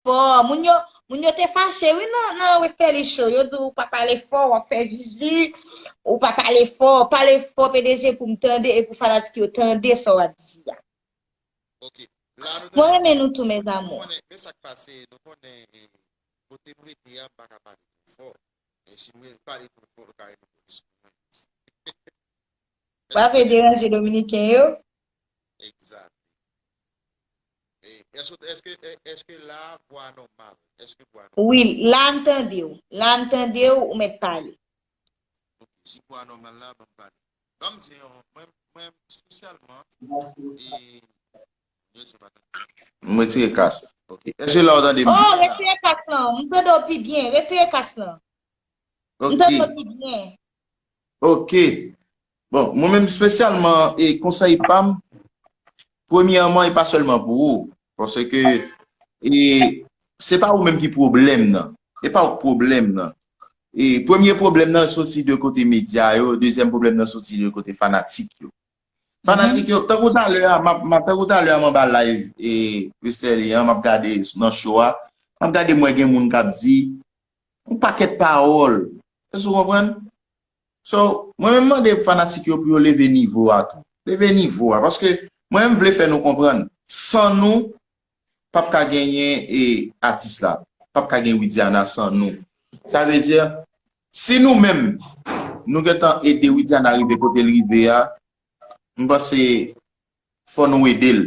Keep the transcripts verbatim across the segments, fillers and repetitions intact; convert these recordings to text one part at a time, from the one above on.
fò. Moun yo, moun yo te fache, wi, nan, nan Westerlie Show. Yo di w pa pale fò, w ap fè zizi, ou pa pale fò, pale fò, P D G, pou m tande e pou fanatik yo tande sa w ap di a. Ok. La, nou Mwen renmen nou tou, mes amours. Konnen, men sa k pase, nou konnen, eh, kote m rete a, m pa ka pale twò fò. E si mwen pale twò fò, yo ka rele polis pou mwen. Pa vle deranje Dominiken yo? Egzat. E, èske, èske, èske la vwa nòmal? Èske vwa nòmal? Wi, la m tande w. La m tande w, ou mèt pale. Ok, si vwa nòmal la, ban m pale. Ban m di yon, mwen, mwen espesyalman, e, mwen retire kas la. Ok. Èske la w tande m Oh, byen la? Retire kas lan. M tande w pi byen. Retire kas lan. M Ok. tande w pi byen. Ok. Bon, mwen menm espesyalman, e konsèy pa m, premyèman, e pa sèlman pou ou, paske e, se pa ou menm ki pwoblèm nan. E pa ou k pwoblèm nan. E premye pwoblèm nan soti de kote medya yo, dezyèm pwoblèm nan soti de kote fanatik yo. Fanatik yo, tankou talè a, m ap, m ap, tankou talè a, m anba live e Westerlie an, m ap gade nan show a, m ap gade, m wè gen moun k ap di yon pakèt pawòl. Èske w konprann? So, mwen menm mande fanatik yo pou yo leve nivo a tou. Leve nivo a, paske mwen menm vle fè nou konprann, san nou, p ap ka genyen e atis la, p ap ka gen Widiana san nou. Sa vle di, si nou menm, nou gentan ede Widiana rive kote l rive a, m panse fò nou ede l.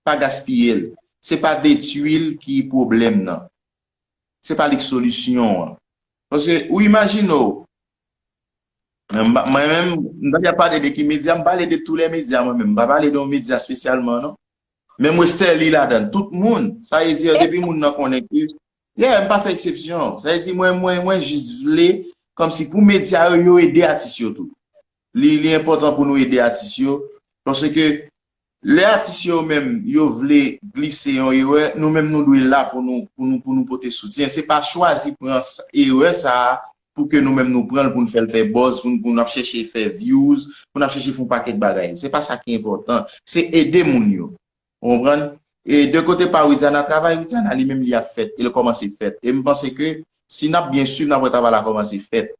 Pa gaspiye l. Se pa detwi l ki pwoblèm nan. Se pa li k solisyon an. Paske ou imajine w, mwen menm, m pa pale de ki medya, m pale de tou lè medya mwen menm. M pa pale de yon medya espesyalman, non. Menm Westerlie ladan, tout moun. Sa vle di, depi moun nan konnen ke, yeah, m pa fè eksepsyon. Sa vle di, mwen, mwen, mwen jis vle, kòmsi pou medya yo, yo ede atis yo tou. Li, li enpòtan pou nou ede atis yo. Paske lè atis yo menm, yo vle glise yon erè, nou menm nou dwe la pou nou, pou nou, pou nou pote soutyen. Se pa chwazi pran erè sa a pou ke nou menm nou pran l, pou nou fè l fè buzz, pou nou, pou nou ap chèche fè views, pou nou ap chèche fè yon pakèt bagay. Se pa sa ki enpòtan. Se ede moun yo. Ou konprann? E de kote pa Widiana, travay Widiana li menm li ap fèt, e l kòmanse fèt. E m panse ke si n ap byen swiv, n ap wè travay la kòmanse fèt.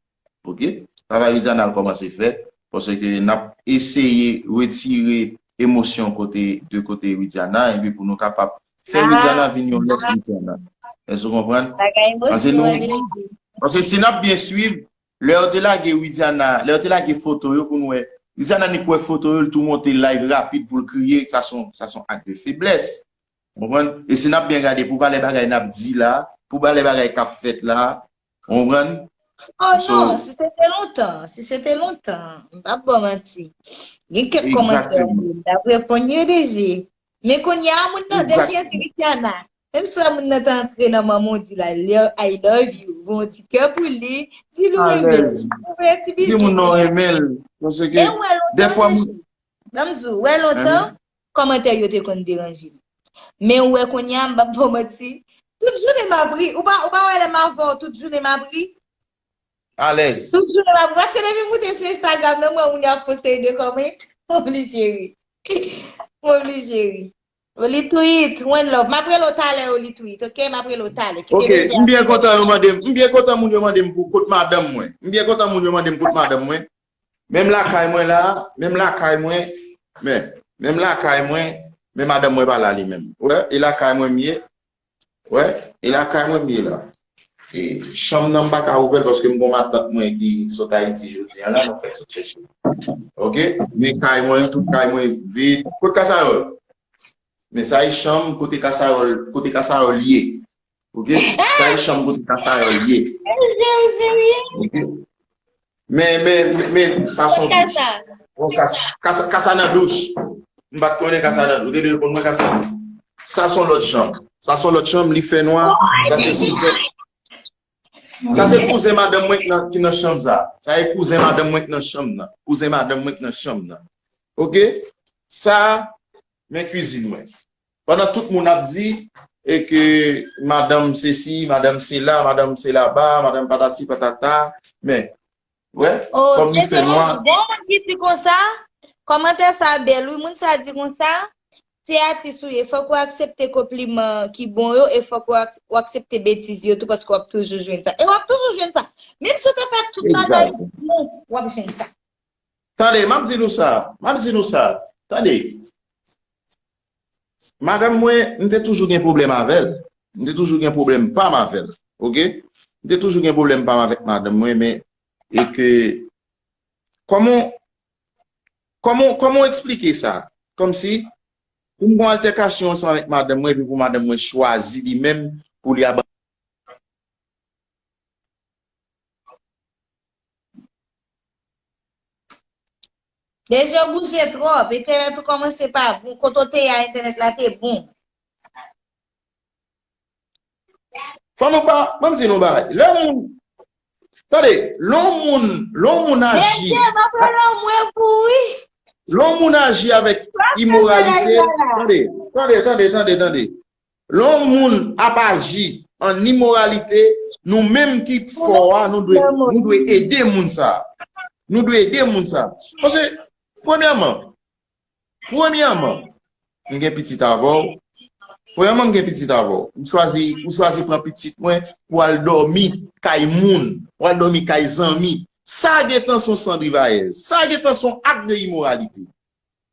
Ok? Travay Widiana al kòmanse fèt, paske n ap eseye retire emosyon kote, de kote Widiana, epi pou nou kapab fè Widiana vin yon lòt Widiana. Èske w konprann? Paske nou, paske si n ap byen swiv, lè yo te lage Widiana, lè yo te lage foto yo pou nou wè, Widiana ni kwè foto yo, l tou monte live rapid pou l kriye, sa son, sa son ak de feblès. Ou konprann? E si n ap byen gade pou valè bagay n ap di la, pou valè bagay k ap fèt la, ou konprann? Oh non, si se te lontan, si se te lontan, m p ap ba w manti. Gen kèk kòmantè m t ap reponn yo deja. Men kounye a, moun nan deja di Widiana. Menm si w wè moun nan te antre nan manman w di la, I love you, voye yon ti kè pou li, di l ou renmen l, voye yon ti bizou. Di moun nan w renmen l. Paske dèfwa moun. Ban m di w, wè lontan, kòmantè yo te konn deranje m. Men ou wè kounye a, m p ap ba w manti, tout jounen m ap ri. Ou pa, ou pa wè lè m avè w, tout jounen m ap ri. Alèz. Tout jounen m ap ri. Paske depi m moute sou Instagram nan, m wè moun yo ap fè yon seri de kòmantè. M oblije ri. M oblije ri. Olitwit, one love. M ap rele w talè, Olitwit, ok? M ap rele w talè. Kite mesye a. Ok, m byen kontan yo mande m, m byen kontan moun yo mande m pou kot madanm mwen. M byen kontan moun yo mande m kot madanm mwen. Menm lakay mwen la, menm lakay mwen, men, menm lakay mwen, men madanm mwen pa la li menm. Wè, e lakay mwen m ye. Wè, e lakay mwen m ye la. E chanm nan m pa ka ouvè l paske m gon matant mwen ki sot Ayiti jodi a la, nou fè sot chèche. Ok? Men kay mwen, tout kay mwen vid. Kot Kasayòl? Men sa e chanm kote Kasayòl, kote Kasayòl ye. Ok? Sa e chanm kote Kasayòl ye. Ok? Men, men, men, sa son douch. Bon, kasa, kasa, kasa nan douch. M pa t konnen kasa nan douch. Ou te dwe reponn mwen kasa. Sa son lòt chanm. Sa son lòt chanm, li fè nwa. Sa se kouzen. Sa se kouzen madanm mwen ki nan, ki nan chanm sa. Sa e kouzen madanm mwen ki nan chanm nan. Kouzen madanm mwen ki nan chanm nan. Ok? Sa, men kwizin mwen. Pandan tout moun ap di, e ke madanm sesi, madanm sela, madanm se laba, madanm patati patata, men, wè, kòm li fè nwa. Bon, moun ki di konsa, kòmantè sa bèl, wi, moun sa di konsa, se atis ou ye, fòk ou aksepte konpliman ki bon yo, e fòk ou ak- ou aksepte betiz yo tou, paske w ap toujou jwenn sa. E w ap toujou jwenn sa. Menm si w te fè tout bagay bon, w ap jwenn sa. Tande, m ap di nou sa. M ap di nou sa. Tande. Madanm mwen, m te toujou gen pwoblèm avè l. M te toujou gen pwoblèm pa m avè l. Oke? M te toujou gen pwoblèm pa m avèk madanm mwen, men e ke kòman kòman kòman w eksplike sa? Kòmsi pou m gen yon altèkasyon ansanm avèk madanm mwen, epi pou madanm mwen chwazi li menm pou li aba Deje w bouje twòp, entènèt ou kòmanse pa bon. Kote w te ye a, entènèt la te bon. Fò nou pa, ban m di nou bagay. Lè moun, tande, lè yon moun, lè yon moun aji, Mesye, m ap rele w mwen pou wi. Lè yon moun aji avèk imoralite, tande, tande, tande, tande, tande. Lè yon moun ap aji an imoralite, nou menm ki fò a, nou dwe, nou dwe ede moun sa. Nou dwe ede moun sa. Paske, premyèman, premyèman, m gen pitit avè w. Premyèman, m gen pitit avè w. Ou chwazi, ou chwazi pran pitit mwen pou al dòmi kay moun, pou al dòmi kay zanmi. Sa gentan se yon sandrivayèz. Sa gentan se yon ak de imoralite.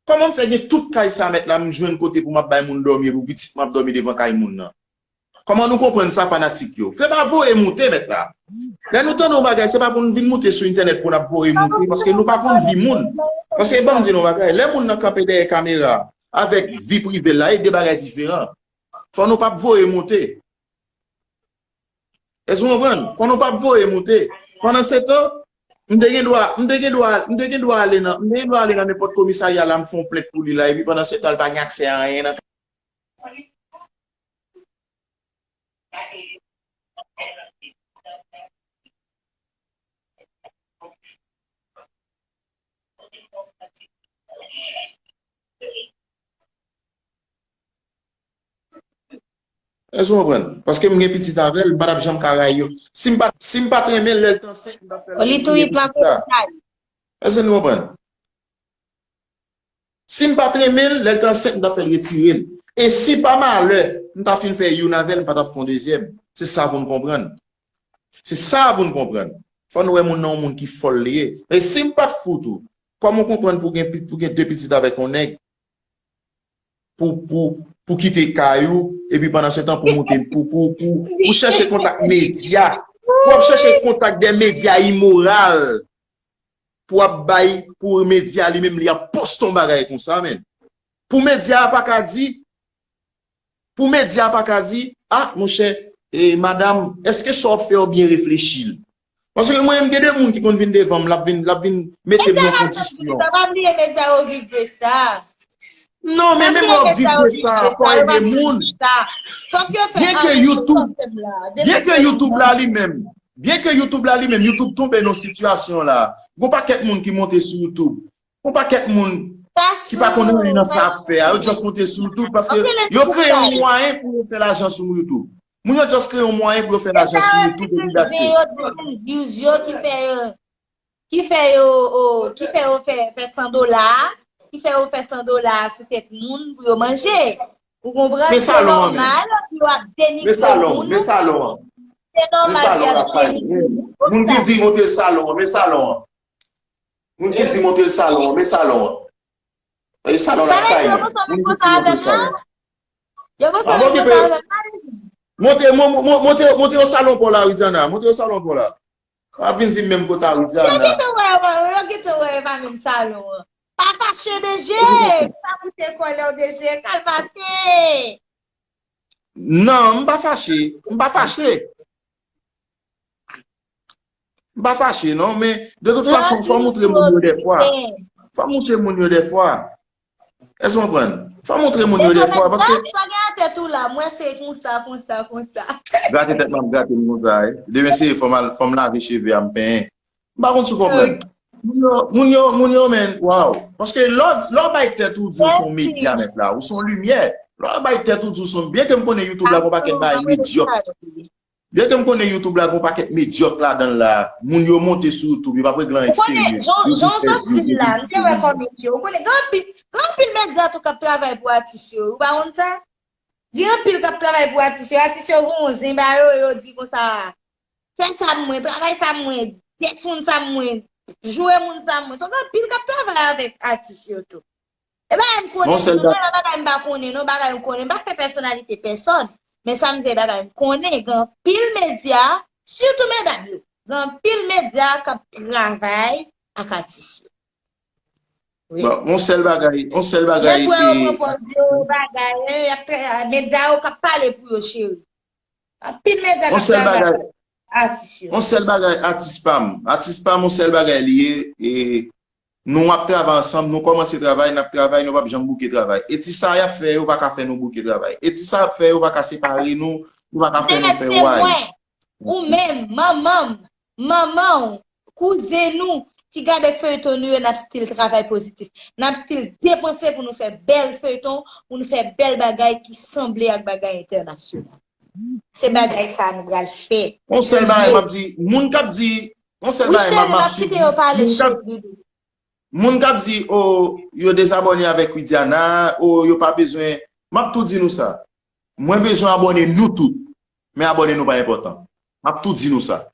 Kòman m fè gen tout kay sa mèt la, m jwenn kote pou m ap bay moun dòmi, epi pitit mwen ap dòmi devan kay moun nan? Kòman nou konprann sa, fanatik yo? Se pa voye moute mèt la. Lè nou tande yon bagay, se pa pou n vin moute sou entènèt pou n ap voye moute, paske nou pa konn vi moun. Paske ban m di nou bagay, lè moun nan kanpe dèyè kamera avèk vi prive l la, e de bagay diferan. Fò nou p ap voye moute. Èske w konprann? Fò nou p ap voye moute. Pandan se tan, m te gen dwa, m te gen dwa, m te gen dwa ale nan, m te gen dwa ale nan nenpòt komisarya la, m fè yon plent pou li la, epi pandan se tan, l pa gen aksè a anyen nan. Èske w konprann? Paske m gen pitit avè l, m pa t ap janm ka rayi yo. Si m pa, si m pa t renmen l, lè l t ansent, m t ap fè l retire pitit la. Èske nou konprann? Si m pa t renmen l, lè l t ansent, m t ap fè l retire l. E si pa malè, m ta fin fè youn avè l, m pa t ap fè yon dezyèm. Se sa pou n konprann. Se sa pou n konprann. Fò n wè moun nan yon moun ki fòl li ye. E si m pa t fout ou, kòman w konprann pou gen, pou gen de pitit avèk yon nèg? Pou, pou, pou kite kay ou, epi pandan se tan pou moute, pou, pou, pou, pou chèche kontak medya. Pou ap chèche kontak de medya imoral. Pou ap bay, pou medya li menm li ap poste yon bagay konsa, men. Pou medya a pa ka di, pou medya a pa ka di, ah, monchè, e, madanm, èske sa w ap fè yo byen reflechi l? Paske mwen menm, gen de moun ki konn vin devan m, l ap vin, l ap vin mete m nan kondisyon. Pa bliye medya yo viv de sa. Non, men menm lè w ap viv de sa, fò ede moun. Byenke YouTube, byenke YouTube la li menm, byenke YouTube la li menm, YouTube tonbe nan sitiyasyon la. Gon pakèt moun ki monte sou YouTube. Gon pakèt moun ki pa konn anyen nan sa y ap fè a, yo just monte sou YouTube paske yo kreye yon mwayen pou yo fè lajan sou YouTube. Moun yo just kreye yon mwayen pou yo fè lajan sou YouTube epi that's it. Views yo ki fè yo, ki fè yo, o, ki fè yo fè, fè san dola, ki fè yo fè san dola sou tèt moun pou yo manje. Ou konprann? Se nòmal pou yo ap denigre moun. Men salon an. Se nòmal pou yo ap denigre moun. Moun ki di monte salon an, men salon an. Moun ki di monte l salon an, men salon an. E salon la kay mwen. Moun ki di monte l salon an. Yo monte l salon an. Monte, monte, monte yon salon pou la, Widiana. Monte yon salon pou la. Pa vin di m menm kote a, Widiana. Yo gentan wè, yo gentan wè, e pa menm salon an. Pa fache deje. Pa moute kòlè w deje. Kalmate. Non, m pa fache. M pa fache. M pa fache non, men de tout fason, fò moutre moun yo dèfwa. Fò moutre moun yo dèfwa. Èske w konprann? Fò moutre moun yo dèfwa, paske. Sa gen nan tèt ou la, m wè se konsa, konsa, konsa. Grate tèt mwen, ap grate m konsa, wi. Demen se fò m al, fò m lave cheve a, m penyen. M pa konn si w konprann. Moun yo, moun yo, moun yo, men, waw. Paske lè w, lè w bay tèt ou di w se yon medya mèt la, ou se yon limyè. Lè w bay tèt ou di w se yon, byenke m konnen YouTube la, gon pakèt bagay medyòk. Depi m konnen YouTube la, gen yon pakèt medyòk ladan l la. Moun yo monte sou YouTube, yo pa regle anyen serye. Yo tou fè vye, yo tou fè vye. Ou konnen, gen anpil medya tou k ap travay pou atis yo. Ou pa konn sa? Gen anpil k ap travay pou atis yo. Atis yo voye yon zen ba yo, yo di konsa, fè sa pou mwen, travay sa pou mwen, tèks moun sa pou mwen, joure moun sa pou mwen. So, gen anpil k ap travay avèk atis yo tou. E bagay m konnen, se pa bagay m pa konnen, non, bagay m konnen. M pa fè pèsonalite pèsòn, men sa m di se bagay m konnen. Gen anpil medya, sitou medam yo, gen anpil medya k ap travay ak atis yo. Wi. Bon, yon sèl bagay, yon sèl bagay. Lè w wè yo pran pòz yo, bagay, y ap, medya yo k ap pale pou yo, cheri. Anpil medya k ap travay ak atis yo. Yon sèl bagay, atis pa m. Atis pa m, yon sèl bagay li ye. E nou ap travay ansanm, nou kòmanse travay, n ap travay, nou p ap janm bouke travay. E ti sa y ap fè, yo pa ka fè nou bouke travay. E ti sa y ap fè, yo pa ka separe nou, yo pa ka fè nou fè way. Ou menm, manman m, manman w, kouzen nou ki gade feyton nou yo, n ap still travay pozitif. N ap still depanse pou nou fè bèl feyton, pou nou fè bèl bagay ki sanble ak bagay entènasyonal. Se bagay sa nou pral fè. Yon sèl bagay m ap di, moun k ap di, yon sèl bagay m ap, m ap suiv, moun k ap, moun k ap di, o, yo dezabòne avèk Widiana, o, yo pa bezwen, m ap tou di nou sa. Mwen bezwen abòne nou tout, men abòne nou pa enpòtan. M ap tou di nou sa.